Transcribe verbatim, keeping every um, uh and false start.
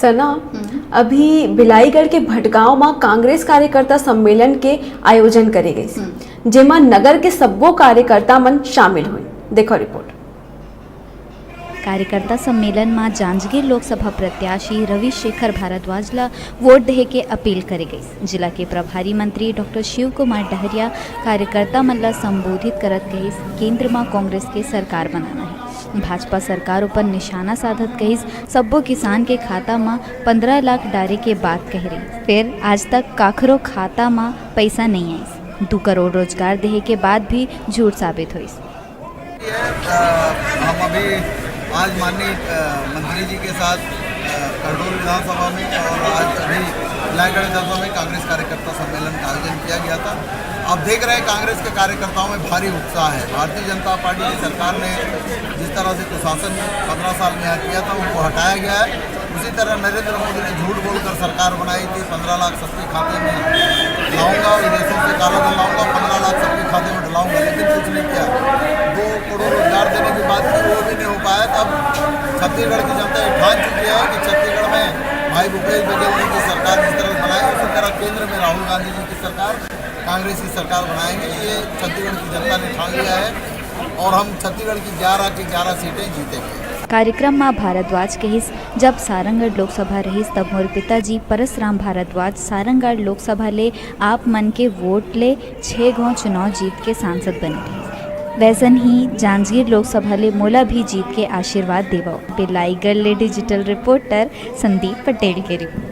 सना, हम्म। अभी बिलाईगढ़ के भटगांव म कांग्रेस कार्यकर्ता सम्मेलन के आयोजन करे गइस, हम्म। जेमा नगर के सब्बो कार्यकर्ता मन शामिल होइस। देखो रिपोर्ट। कार्यकर्ता सम्मेलन म जांजगीर लोकसभा प्रत्याशी रविशेखर भारद्वाज ल वोट देहे के अपील करे गइस। जिला के प्रभारी मंत्री डॉक्टर शिव कुमार डहरिया कार्यकर्ता मन ल संबोधित करत कहिस, केंद्र म कांग्रेस के सरकार बनाना हे। भाजपा सरकार ऊपर निशाना साधत कहिस, सब्बो किसान के खाता म पंद्रह लाख डारे के बात कहे रहिस, फेर आज तक काखरो खाता म पइसा नइ आइस। दू करोड़ रोजगार देहे के बाद भी झूठ साबित होइस। ये, अ, हम अभी आज माननीय, अ, मंत्री जी के साथ, अ, करडोल विधानसभा में और आज अभी बिलाईगढ़ विधानसभा में कांग्रेस कार्यकर्ता सम्मेलन का आयोजन किया गया था। आप देख रहे हैं, कांग्रेस के कार्यकर्ताओं में भारी उत्साह है। भारतीय जनता पार्टी की सरकार ने जिस तरह से कुशासन पन्द्रह साल में यहाँ किया था, उनको हटाया गया है। उसी तरह नरेंद्र मोदी ने झूठ बोलकर सरकार बनाई थी, पन्द्रह लाख सबके खाते में लाऊंगा, विदेशों से काला धन लाऊंगा, पन्द्रह लाख सबके खाते में डलाऊंगा, लेकिन कुछ नहीं किया। दो करोड़ रोजगार देने की बात की, वो भी नहीं हो पाया। तब छत्तीसगढ़ की जनता ये ठान चुकी है कि छत्तीसगढ़ में भाई भूपेश बघेल जी की सरकार जिस तरह बनाई, उसी तरह केंद्र में राहुल गांधी जी की सरकार, कांग्रेस की सरकार बनाएंगे। ये छत्तीसगढ़ की जनता ने ठान लिया है और हम छत्तीसगढ़ की ग्यारह की ग्यारह सीटें जीतेंगे। कार्यक्रम म भारद्वाज कहिस, जब सारंगढ़ लोकसभा रहिस, तब मोर पिताजी परसराम भारद्वाज सारंगढ़ लोकसभा ले आप मन के वोट ले छह घों चुनाव जीत के सांसद बने रहिस। वैसन ही जांजगीर लोकसभा ले मोला भी जीत के आशीर्वाद देवव। बिलाईगढ़ ले डिजिटल रिपोर्टर संदीप पटेल के रिपोर्ट।